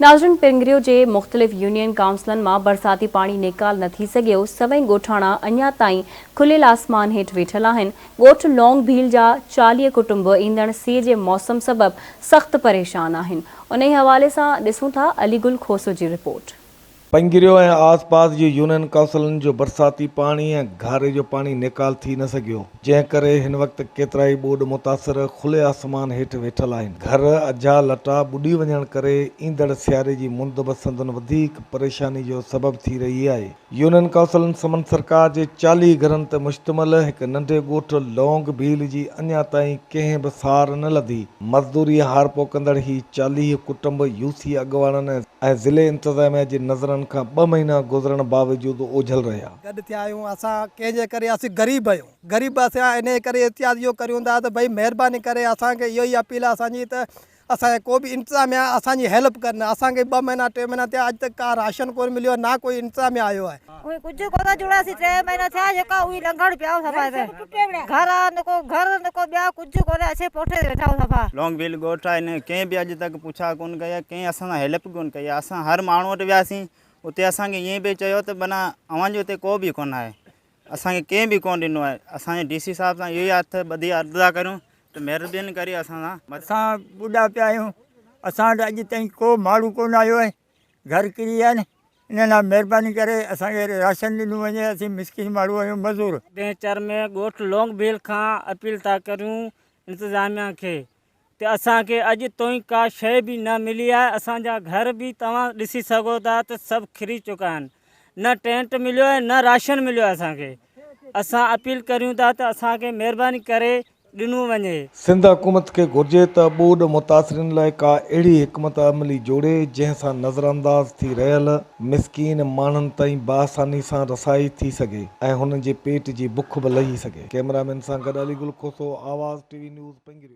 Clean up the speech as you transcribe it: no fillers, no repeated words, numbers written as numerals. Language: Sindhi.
ناظرين پنگريو جي مختلف يونين ڪائونسلن مان برساتي پاڻي نيڪال نه ٿي سگهيو، سوين ڳوٺاڻا اڃا تائين کليل آسمان هيٺ ويٺل آهن، ڳوٺ لونگ ڀيل جا 40 ڪٽنب ايندڙ سيء جي موسم سبب سخت پريشان آهن، انهي حوالي سان ڏسون ٿا علي گل کوسو جي رپورٽ. پنگريو ۽ آس پاس جي يونين ڪائونسلن جو برساتي پاڻي ۽ گهاري جو پاڻي نيڪال ٿي نه سگهيو، جنهن ڪري هن وقت ڪيترائي ٻوڏ متاثر کلي آسمان هيٺ ويٺل آهن. گهر، اجها، لٽا ٻڏي وڃڻ ڪري ايندڙ سياري جي مند به سندن وڌيڪ پريشاني جو سبب ٿي رهي آهي. يونين ڪائونسلن سمن سرڪار جي 40 گهرن تي مشتمل هڪ ننڍي ڳوٺ لونگ ڀيل جي اڃا تائين ڪنهن به سار نه لڌي. مزدوري هارپو ڪندڙ هي 40 ڪٽنب يو سي اڳواڻن ۽ ۽ ضلعي انتظاميا جي نظرن کان ٻه مهينا گذرڻ باوجود اوجهل رهيا. گڏ ٿيا آهيون اسان ڪنهن جي ڪري اسين غريب آهيون غريب اسان انهي ڪري احتجاج اهو ڪريون ٿا ته ڀئي مهرباني ڪري اسان کي اهو ئي اپيل آهي اسان جي ته اسان کي ڪو به انتظاميا اسان جي هيلپ ڪن اسان کي ٻه مهينا ٽي مهينا ٿيا اڄ تڪ ڪا راشن ڪونه مليو آهي نه ڪوئي انتظاميا آيو آهي. اهي ڪجهه ڪونه جڙيا سي ٽي مهينا ٿيا جيڪا اهي لنگهڙ پيا آهيون صفا هتي گهر آ نڪو گهر نڪو ٻيا ڪجهه ڪونهي اسين پوٺي تي ويٺا آهيون صفا. لونگ ڀيل ڳوٺ آهي هن ڪنهن به اڄ تڪ پڇا ڪونه ڪئي آهي ڪنهن اسان سان هيلپ ڪونه ڪئي آهي اسان هر ماڻهو وٽ وياسين اتي اسان کي ائين پئي چيو ته معنيٰ اوهان جو هتي ڪو به ڪونه آهي اسان کي ڪنهن به ڪونه ڏنو آهي اسان جي ڊي سي صاحب سان اهو ئي هٿ ٻڌي عرض ٿا ڪريون ته مهرباني ڪري اسان سان مدد. اسان ٻڏا پيا آهيون اسان وٽ اڄ تائين ڪو ماڻهو ڪونه آيو آهي گهر ڪري ويا آهن انهن لاء مهرباني ڪري اسان کي راشن ڏنو وڃي اسين مسڪين ماڻهو آهيون مزور. دينچر ۾ ڳوٺ لونگ ڀيل کان اپيل ٿا ڪريون انتظاميا کي ته اسان کي اڄ توئين ڪا شيء به نه ملي آهي اسان جا گهر به توهان ڏسي سگهو ٿا ته سڀ کري چڪا آهن نه ٽينٽ مليو آهي نه راشن مليو آهي اسان کي اسان اپيل ڪريون ٿا ته اسان کي مهرباني ڪري ڏنو وڃي. سنڌ حڪومت کي گهرجي ته ٻوڏ متاثرين لاء ڪا اهڙي حڪمت عملي جوڙي جنهن سان نظرانداز ٿي رهيل مسڪين ماڻهن تائين باآساني سان رسائي ٿي سگهي ۽ هنن جي پيٽ جي بک به لهي سگهي. ڪئميرا مين سان گڏ علي گل کوسو، آواز ٽي وي نيوز پنگريو.